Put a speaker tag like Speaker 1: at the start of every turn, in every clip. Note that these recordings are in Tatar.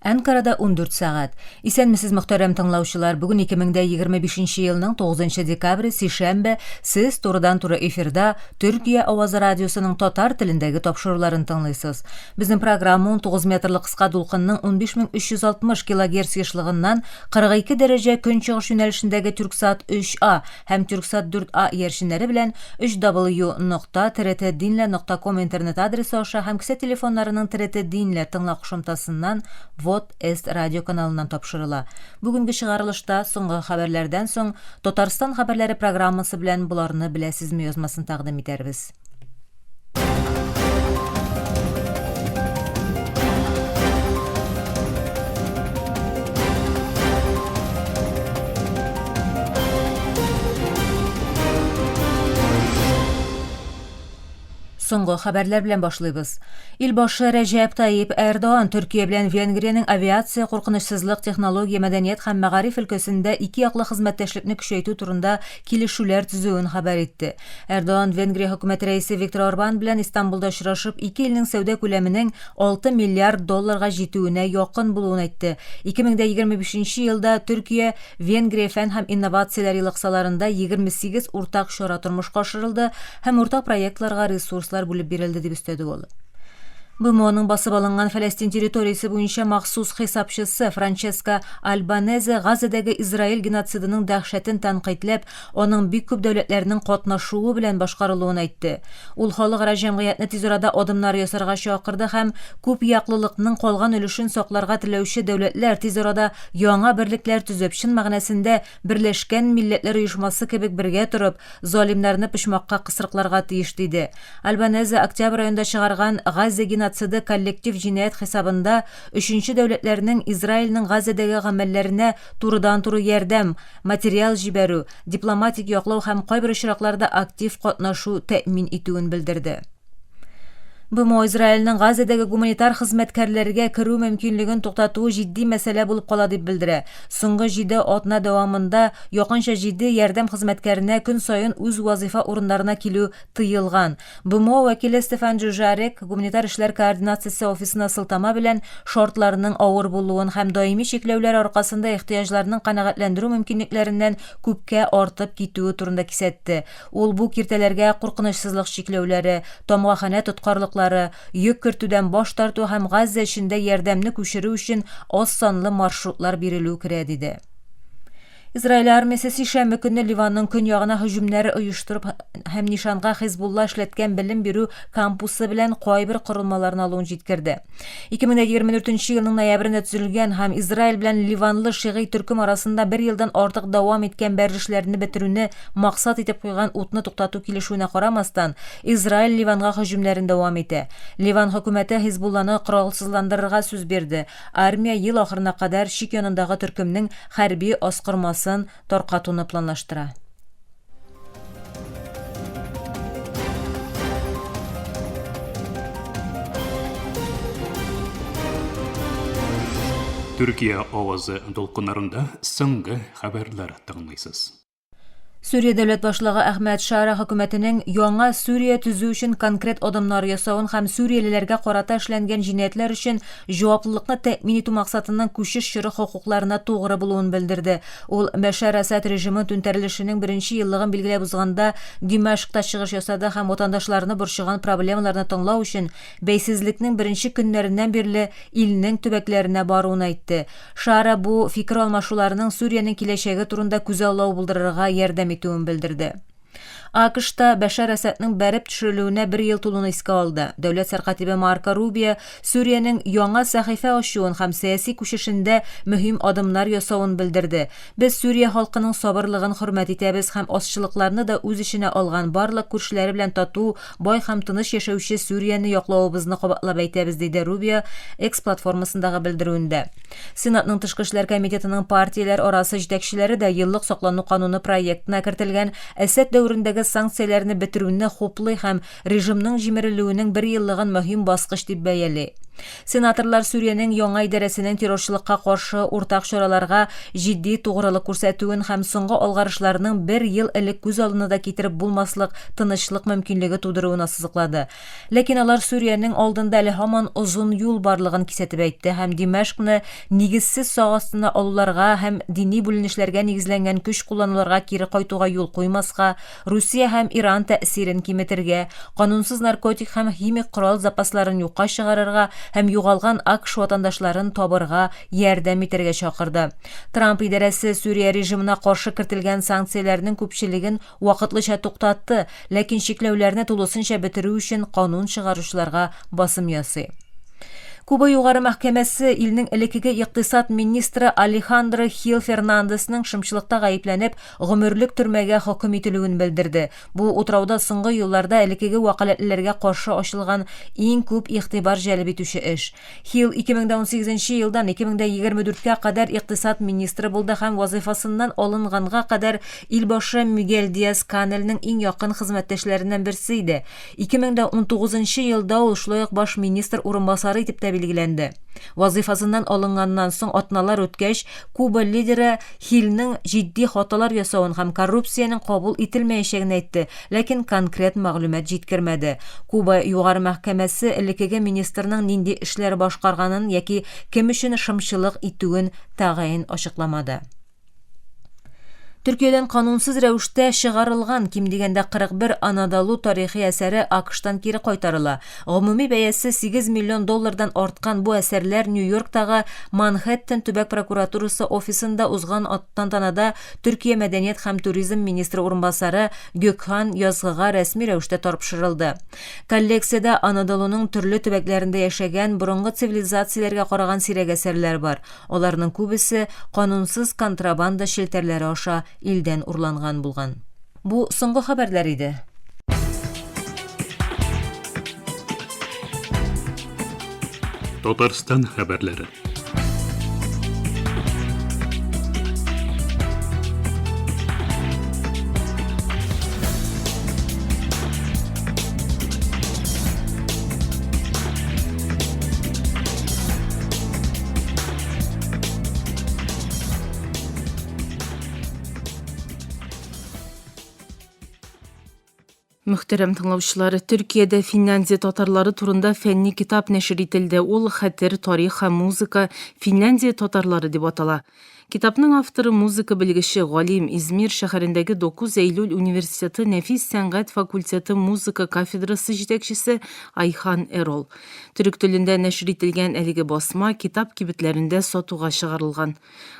Speaker 1: Әнкарада 14 сәгать. Исәнмесез, мөхтәрәм тыңлаучылар. Бүген 2025 елның 9 декабре, сишәмбе. Сез турыдан-туры эфирда Төркия авазы радиосының татар телендәге тапшыруларын тыңлыйсыз. Безнең программа 19 метрлы кыска дулкынның 15360 килогерц ешлыгыннан 42 дәрәҗә көнчыгыш юнәлешендәге Тюрксат 3А һәм Тюрксат 4А иярченнәре белән 3w.trtdinle.com интернет адресы аша һәм кесә телефоннарының TRT Dinle тыңла кушымтасыннан Вот Эст радио каналыннан тапшырыла. Бүгенге чыгарылышта соңгы хәбәрләрдән соң Татарстан хәбәрләре программасы белән боларны беләсезме язмасын тәкъдим итәрбез. Соңгы хәбәрләр белән башлыйбыз. Илбашы Рәҗәп Таип Эрдоан Төркия белән Венгриянең авиация, куркынычсызлык, технология, мәдәният һәм мәгариф өлкәсендә ике яклы хезмәттәшлекне көчәйтү турында килешүләр төзүен хәбәр итте. Эрдоан Венгрия хөкүмәте рәисе Виктор Орбан белән Истанбулда очрашып, ике илнең сәүдә күләменең 6 миллиард долларга җитүенә якын булуын әйтте. 2025 елда Төркия Венгрия фән һәм инновацияләр елы кысаларында 28 уртак чара тормышка ашырылды һәм уртак проектларга ресурслар бүлеп бирелде, дип өстәде ул. БМОның басып алынган Фәләстин территориясе буенча махсус хисапчысы Франческо Альбанезе Газадәге Израиль геноцидының дәһшәтен тәнкыйтьләп, аның бик күп дәүләтләрнең катнашуы белән башкарылуын әйтте. Ул халыкара җәмгыятьне тиз арада адымнар ясарга чакырды һәм күпьяклылыкның калган өлешен сакларга теләүче дәүләтләр тиз арада яңа берлекләр төзеп, чын мәгънәсендә Берләшкән Милләтләр Оешмасы кебек бергә торып, залимнәрне почмакка кысрыкларга тиеш, диде. Альбанезе октябрь аенда чыгарган Газа геноциды коллектив җинаять хисабында өченче дәүләтләрнең Израильнең Газадәге гамәлләренә турыдан-туры ярдәм, материал җибәрү, дипломатик яклау һәм кайбер очракларда актив катнашу тәэмин итүен белдерде. БМО Израильнең Газадәге гуманитар хезмәткәрләргә керү мөмкинлеген туктатуы җитди мәсьәлә булып кала дип белдерә. Соңгы җиде атна дәвамында якынча җиде ярдәм хезмәткәренә көн саен үз вазыйфа урыннарына килү тыелган. БМО вәкиле Стефан Дюжарек гуманитар эшләр координациясе офисына сылтама белән шартларның авыр булуын һәм даими чикләүләр аркасында ихтыяҗларның канәгатьләндерү мөмкинлекләреннән күпкә артып китүе турында кисәтте. Ул бу киртәләргә куркынычсызлык чикләүләре, тамгаханә тоткарлыклары, йөк кертүдән баш тарту һәм Газзә эчендә ярдәмне күчерү өчен аз санлы маршрутлар бирелү керә, диде. Израиль армиясе сишәмбе көнне Ливанның көньягына һөҗүмнәр оештырып һәм нишанга Хизбулла эшләткән белем бирү кампусы белән кайбер корылмаларны алуын җиткерде. 2024 елның ноябрендә төзелгән һәм Израиль белән ливанлы шигый төркем арасында бер елдан артык дәвам иткән бәрелешләрне бетерүне максат итеп куйган утны туктату килешүенә карамастан, Израиль Ливанга һөҗүмнәрен дәвам итә. Ливан хөкүмәте Хизбулланы коралсызландырырга сүз бирде. Армия ел ахырына кадәр чик янындагы төркемнең хәрби аскормасын таркатуны планлаштыра.
Speaker 2: Төркия авазы дулкыннарында соңгы хәбәрләр тыңлыйсыз.
Speaker 1: Сүрия дәүләт башлыгы Әхмәт Шара хөкүмәтенең яңа Сүрия төзү өчен конкрет адымнар ясавын һәм сүриялеләргә карата эшләнгән җинаятьләр өчен җаваплылыкны тәэмин итү максатыннан күчеш чоры хокукларына тугры булуын белдерде. Ул Бәшәр Әсәд режимы түнтәрелешенең беренче еллыгын билгеләп узганда Димәшкта чыгыш ясады һәм ватандашларны борчыган проблемаларны тыңлау өчен бәйсезлекнең беренче көннәреннән бирле илнең төбәкләренә баруын әйтте. Шара бу фикер алмашуларның Сүриянең киләчәге турында күзаллау булдырырга ярдәм итүен белдерде. АКШта Бәшәр Әсәднең бәреп төшерелүенә бер ел тулуны искә алды. Дәүләт сәркатибе Марко Рубио Сүриянең яңа сәхифә ачуын һәм сәяси күчешендә мөһим адымнар ясавын белдерде. Без Сүрия халкының сабырлыгын хөрмәт итәбез һәм азчылыкларны да үз эченә алган барлык күршеләре белән тату, бай һәм тыныч яшәүче Сүрияне яклавыбызны кабатлап әйтәбез, диде Рубио X платформасындагы белдерүендә. Сенатның тышкы эшләр комитетының партияләр арасы җитәкчеләре дә еллык саклану кануны проектына кертелгән Әсәд дәверендәге санкцияләрне бетерүне хуплый һәм режимның җимерелүенең бер еллыгын мөһим баскыч дип бәяли. Сенаторлар Сүриянең яңа идарәсенең террорчылыкка каршы уртак чараларга җитди тугрылык күрсәтүен һәм соңгы алгарышларның бер ел элек күз алдына да китереп булмаслык тынычлык мөмкинлеге тудыруын ассызыклады. Ләкин алар Сүриянең алдында әле һаман озын юл барлыгын кисәтеп әйтте һәм Димәшкны нигезсез сак астына алуларга һәм дини бүленешләргә нигезләнгән көч куллануларга кире кайтуга юл куймаска, Русия һәм Иран тәэсирен киметергә, канунсыз наркотик һәм химик корал запасларын юкка чыгарырга һәм югалган АКШ ватандашларын табырга ярдәм итәргә чакырды. Трамп идарәсе Сүрия режимына каршы кертелгән санкцияләрнең күпчелеген вакытлыча туктатты, ләкин чикләүләрне тулысынча бетерү өчен канун чыгаручыларга басым ясый. Куба Югары мәхкәмәсе илнең элеккеге икътисад министры Алехандро Хил Фернандесның шымчылыкта гаепләнеп гомерлек төрмәгә хөкем ителүен белдерде. Бу утрауда соңгы елларда элеккеге вәкаләтлеләргә каршы ачылган иң күп игътибар җәлеп итүче эш. Хилл 2018 елдан 2024 кә кадәр икътисад министры булды һәм вазыйфасыннан алынганга кадәр илбашы Мигель Диас-Канельнең иң якын хезмәттәшләреннән берсе иде. 2019 елда ул шулай ук баш министр урынбасары итеп тә билгеләнде. Вазыйфасыннан алынганнан соң атналар үткәч, Куба лидеры Хиллның җитди хаталар ясавын һәм коррупциянең кабул ителмәячәген әйтте, ләкин конкрет мәгълүмат җиткермәде. Куба Югары мәхкәмәсе элеккеге министрның нинди эшләр башкарганын яки кем өчен шымчылык итүен тәгаен ачыкламады. Төркиядән канунсыз рәвештә чыгарылган ким дигәндә 41 Анадолу тарихи әсәре АКШтан кире кайтарыла. Гомуми бәясе 8 миллион доллардан арткан бу әсәрләр Нью-Йорктагы Манхэттен төбәк прокуратурасы офисында узган тантанада Төркия мәдәният һәм туризм министры урынбасары Гөкхан Язгыга рәсми рәвештә тапшырылды. Коллекциядә Анадолуның төрле төбәкләрендә яшәгән борынгы цивилизацияләргә караган сирәк әсәрләр бар. Аларның күбесе канунсыз контрабанда челтәрләре аша илдән урланган булган. Бу соңгы хәбәрләр иде.
Speaker 2: Татарстан хәбәрләре.
Speaker 3: Мөхтәрәм тыңлаучылар, Төркиядә Финляндия татарлары турында фәнни китап нәшер ителде. Ул Хәтер, тарих һәм музыка Финляндия татарлары дип атала. Китапның авторы музыка белгече, галим, Измир шәһәрендәге Докуз Әйлүл университеты нәфис сәнгать факультеты музыка кафедрасы җитәкчесе Айхан Эрол. Төрек телендә нәшер ителгән әлеге басма китап кибетләрендә сатуга чыгарылган.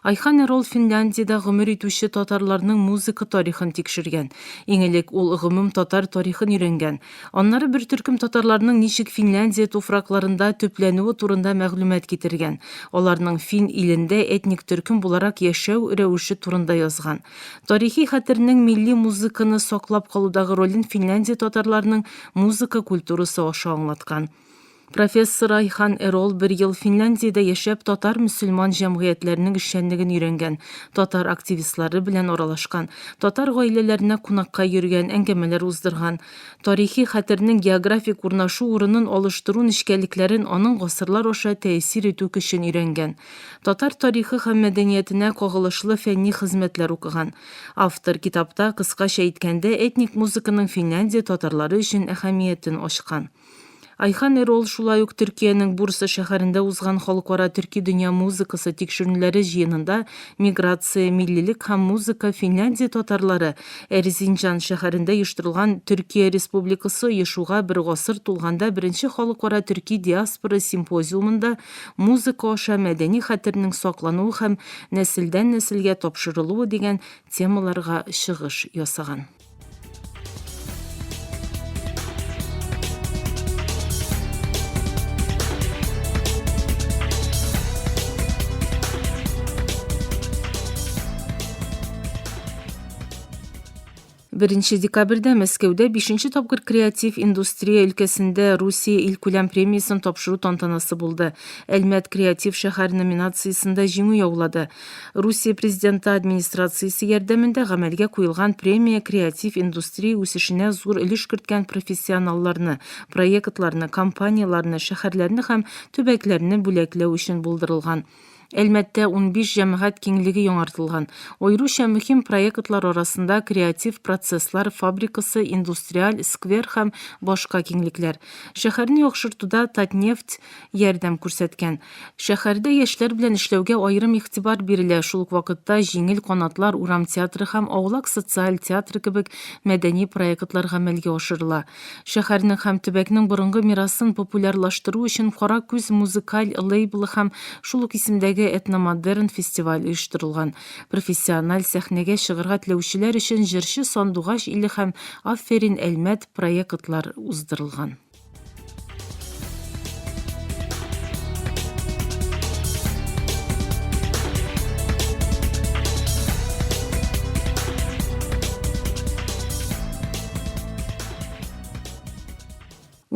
Speaker 3: Айхан Эрол Финляндиядә гомер итүче татарларның музыка тарихын тикшергән. Иң элек ул гомум татар тарихын өйрәнгән. Аннары бер төркем татарларның ничек Финляндия туфракларында төпләнүе турында мәгълүмат китергән, аларның фин илендә этник төркем буларак яшәү рәвеше турында язган. Тарихи хәтернең милли музыканы саклап калудагы ролен Финляндия татарларының музыка культурасы аша аңлаткан. Профессор Айхан Эрол бер ел Финляндиядә яшәп татар-мөселман җәмгыятьләренең эшчәнлеген өйрәнгән, татар активистлары белән аралашкан, татар гаиләләренә кунакка йөргән, әңгәмәләр уздырган. Тарихи хәтернең географик урнашу урынын алыштыру нечкәлекләрен, аның гасырлар аша тәэсир итү көчен өйрәнгән. Татар тарихы һәм мәдәниятенә кагылышлы фәнни хезмәтләр укыган. Автор китапта, кыскача әйткәндә, этник музыканың Финляндия татарлары өчен әһәмиятен ачкан. Айхан Эрол шулай ук Төркиянең Бурса шәһәрендә узган Халыкара төрки дөнья музыкасы тикшеренүләре җыенында Миграция, миллилек һәм музыка Финляндия татарлары Эрзинҗан шәһәрендә оештырылган Төркия Республикасы оешуга бер гасыр тулганда беренче халыкара төрки диаспора симпозиумында Музыка аша мәдәни хәтернең саклануы һәм нәселдән-нәселгә тапшырылуы дигән темаларга чыгыш ясаган. Беренче декабрьдә Мәскәүдә бишенче тапкыр креатив индустрия өлкәсендә Русия илкүләм премиясен тапшыру тантанасы булды. Әлмәт креатив шәһәр номинациясендә җиңү яулады. Русия Президенты администрациясе ярдәмендә гамәлгә куелган премия креатив индустрия үсешенә зур өлеш керткән профессионалларны, проектларны, компанияләрне, шәһәрләрне һәм төбәкләрне бүләкләү өчен булдырылган. Әлмәттә 15 җәмәгать киңлеге яңартылган. Аеруча мөһим проектлар арасында креатив процесслар фабрикасы, индустриаль сквер һәм башка киңлекләр. Шәһәрне яхшыртуда Татнефть ярдәм күрсәткән. Шәһәрдә яшьләр белән эшләүгә аерым игътибар бирелә, шул ук вакытта Җиңел канатлар урам театры һәм Аулак социаль театры кебек мәдәни проектлар гамәлгә ашырыла. Шәһәрнең һәм төбәкнең борынгы мирасын популярлаштыру өчен Кара күз музыкаль лейблы һәм шул ук исемдәге этномодерн фестиваль оештырылган. Профессиональ сәхнәгә чыгарга теләүчеләр өчен Җырчы сандугач иле һәм Афәрин, Әлмәт проектлар уздырылган.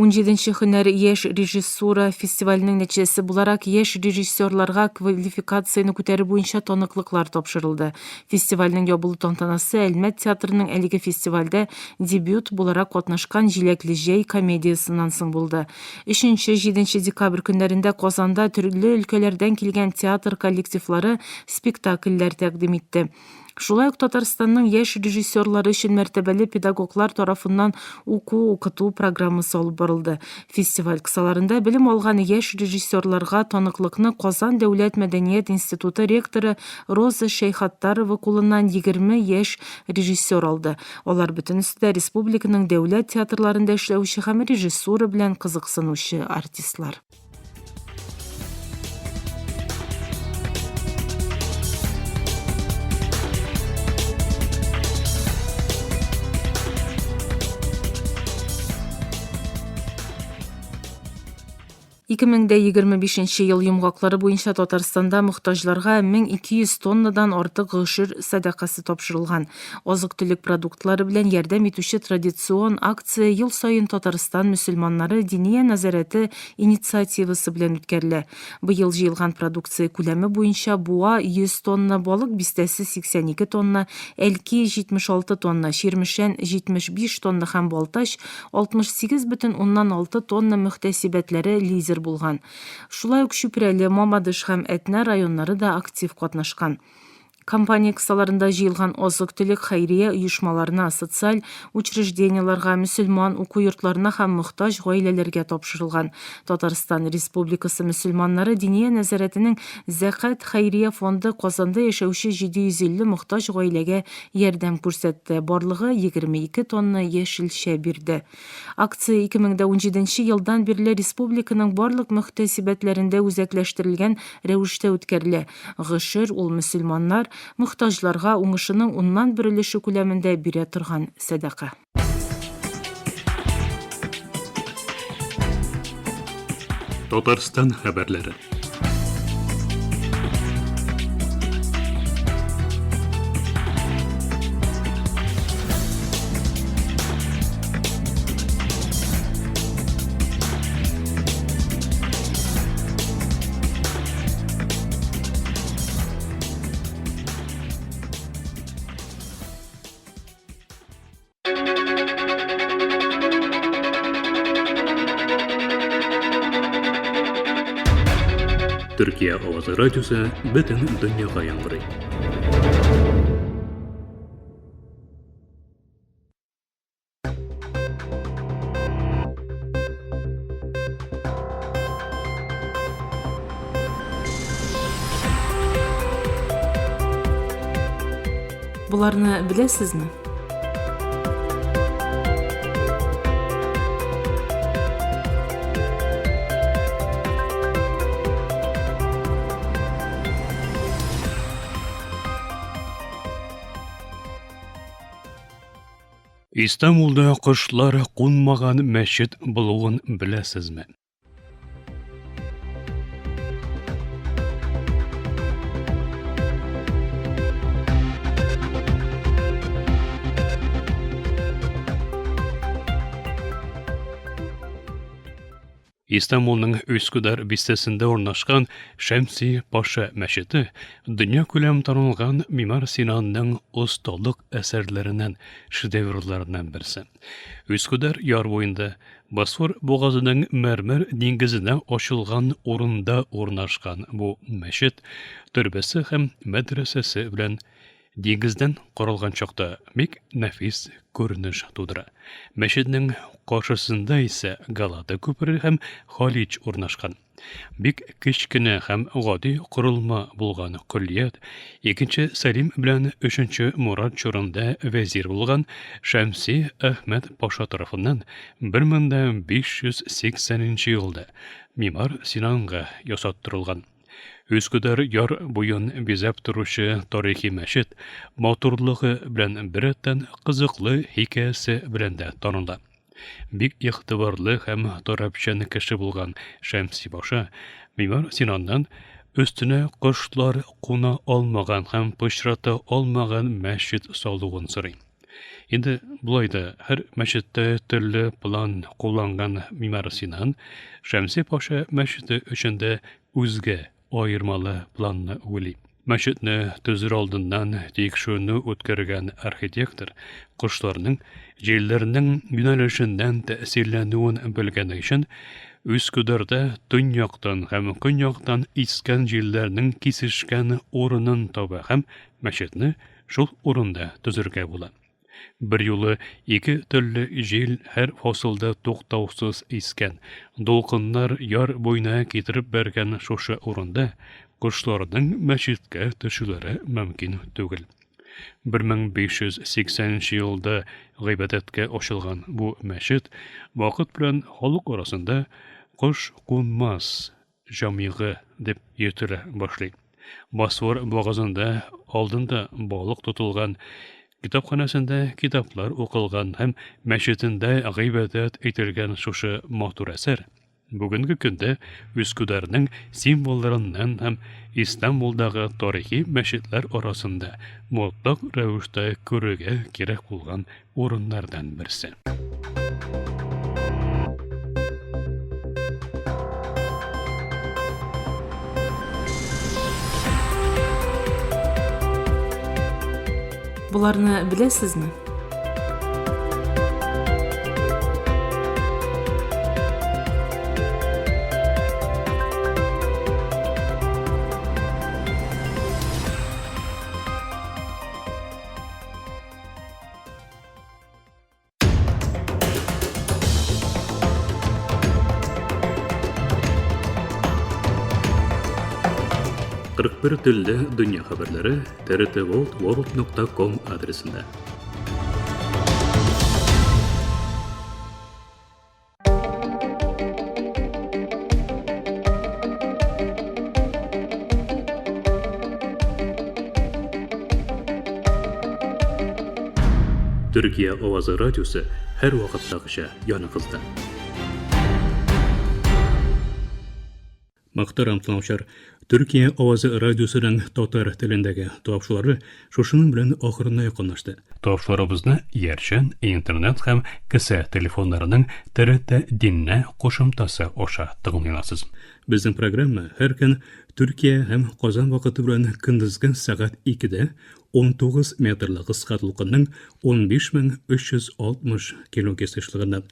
Speaker 3: Унҗиденче һөнәр яшь режиссура фестиваленең нәтиҗәсе буларак, яшь режиссерларга квалификацияне күтәрү буенча таныклыклар тапшырылды. Фестивальнең ябылу тантанасы Әлмәт театрының әлеге фестивальдә дебют буларак катнашкан Җиләкле җәй комедиясеннән соң булды. Өченче, җиденче декабрь көннәрендә Казанда төрле өлкәләрдән килгән театр коллективлары спектакльләр тәкъдим итте. Шулай ук Татарстанның яшь режиссерлары өчен мәртәбәле педагоглар тарафыннан уку-укыту программасы алып барылды. Фестиваль кысаларында белем алган яшь режиссерларга таныклыкны Казан дәүләт мәдәният институты ректоры Роза Шәйхаттарова кулыннан 20 яшь режиссер алды. Алар бөтенесе дә республиканың дәүләт театрларында эшләүче һәм режиссура белән кызыксынучы артистлар. 2025 нче ел йомгаклары буенча Татарстанда мохтаҗларга 1200 тоннадан артык гошер сәдакасы тапшырылган. Азык-төлек продуктлары белән ярдәм итүче традицион акция ел саен Татарстан мөселманнары Диния нәзарәте инициативасы белән үткәрелә. Быел җыелган продукция күләме буенча Буа, 100 тонна, Балык Бистәсе, 82 тонна, Әлки, 76 тонна, Чирмешән, 75 тонна һәм Балтач, 68,6 тонна мөхтәсибәтләре лидер булган. Шулай ук Чүпрәле, Мамадыш һәм Әтнә районнары да актив катнашкан. Кампания кысаларында җыелган азык-төлек хәйрия оешмаларына, социаль учреждениеләргә, мөселман уку йортларына һәм мохтаҗ гаиләләргә тапшырылган. Татарстан Республикасы мөселманнары Диния нәзарәтенең Зәкать хәйрия фонды Казанда яшәүче 750 мохтаҗ гаиләгә ярдәм күрсәтте, барлыгы 22 тонна яшелчә бирде. Акция 2017 нче елдан бирле республиканың барлык мөхтәсибәтләрендә үзәкләштерелгән рәвештә үткәрелә. Гошер, ул мөселманнар мохтаҗларга уңышының уннан бер өлеше күләмендә бирә торган сәдака.
Speaker 2: Татарстан хәбәрләре. Төркия авазы радиосы бөтен дөньяга яңгырый.
Speaker 3: Боларны беләсезме?
Speaker 2: Истанбулда кошлар кунмаган мәчет булуын беләсезме? Истанбулның Üsküdar бистәсендә урнашкан Шәмси Паша мәчете дөньякүләм танылган Мимар Синанның осталык әсәрләреннән, шедеврларыннан берсе. Üsküdar яр буенда, Босфор бугазының Мәрмәр диңгезенә ачылган урында урнашкан бу мәчет төрбәсе һәм мәдрәсәсе белән Диңгездән каралган чакта бик нәфис күренеш тудыра. Мәчетнең каршысында исә Галата күпере һәм Халич урнашкан. Бик кечкенә һәм гади корылма булган көллият Икенче Сәлим белән Өченче Мурат чорында вәзир булган Шәмси Әхмәт паша тарафыннан 1580 нче елда Мимар Синанга ясаттырылган. Үскүдәр яр буен бизәп торучы тарихи мәчет матурлыгы белән беррәттән кызыклы хикәясе белән дә таныла. Бик игътибарлы һәм таләпчән кеше булган Шәмси баша Мимар Синаннан өстенә кошлар куна алмаган һәм пычрата алмаган мәчет салуын сорый. Инде болай да һәр мәчеттә төрле план кулланган Мимар Синан Шәмси паша мәчете өчен дә үзгә аермалы планны уйлый. Мәчетне төзер алдыннан тикшеренү үткәргән архитектор кошларның җилләрнең юнәлешеннән тәэсирләнүен белгәне өчен Үскүдәрдә төньяктан һәм көньяктан искән җилләрнең кисешкән урынын таба һәм мәчетне Шул урында төзергә була. Берьюлы ике төрле җил һәр фасылда туктаусыз искән, дулкыннар яр буена китереп бәргән шушы урында кошларның мәчеткә төшүләре мөмкин түгел. 1580 нче елда гыйбадәткә ачылган бу мәчет вакыт белән халык арасында Кош кунмас җамигы дип йөртелә башлый. Босфор бугазында алдын да балык тотылган, китапханәсендә китаплар укылган һәм мәчетендә гыйбадәт ителгән шушы матур әсәр бүгенге көндә Үскүдарның символларыннан һәм Истанбулдагы тарихи мәчетләр арасында мотлак рәвештә күрергә кирәк булган урыннардан берсе.
Speaker 3: Боларны беләсезме?
Speaker 2: Кырык бер телдә дөнья хәбәрләре trtworld.com адресында. Төркия авазы радиосы һәрвакыттагыча яныгызда. Мөхтәрәм тыңлаучылар, Төркия авазы радиосының татар телендәге тапшырулары шушының белән ахырына якынлашты. Тапшыруларыбызны иярчен, интернет һәм кесә телефоннарының TRT Динне кушымтасы аша тыңлый аласыз. Безнең программа һәр көн Төркия һәм Казан вакыты белән көндезге сәгать 2-дә 19 метрлы кыска дулкынның 15360 килогерц ешлыгыннан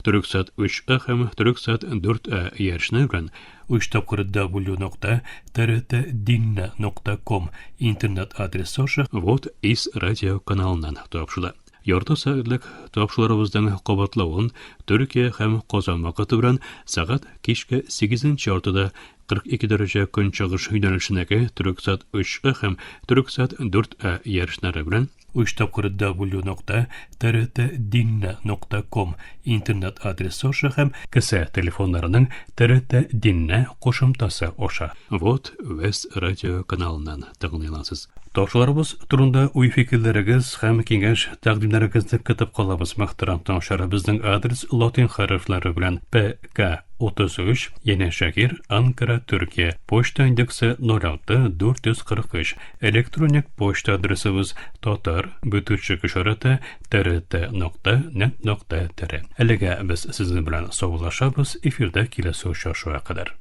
Speaker 2: Төрексат 3А һәм Төрексат 4А иярчене белән 3 тапкыр w.trtdinne.com интернет адресы аша Вот из радио каналыннан тапшыла. Ярты сәгатьлек тапшыруларыбызның кабатлавын Төркия һәм Казан вакыты белән сәгать кичке 8 яртыда 42 дәрәҗә көнчыгыш юнәлешендәге Төрексат 3А һәм Төрексат 4А ярышлары белән 3 тапкыр w.trtdinne.com интернет адресы аша һәм кесә телефоннарының TRT Dinne кушымтасы аша Вот Вест радио каналыннан тыңлый аласыз. Тапшыруларыбыз турында уй-фикерләрегез һәм киңәш-тәкъдимнәрегезне көтеп калабыз, мөхтәрәм тыңлаучылар. Безнең адрес латин хәрефләре белән ПК 33, Янәшәһир, Анкара, Төркия. Почта индексы 06 443. Электроник почта адресыбыз татар бөтүчек ишарәте trt нокта нет нокта тр. Әлегә без сезнең белән саубуллашабыз, эфирдә киләсе очрашуга кадәр.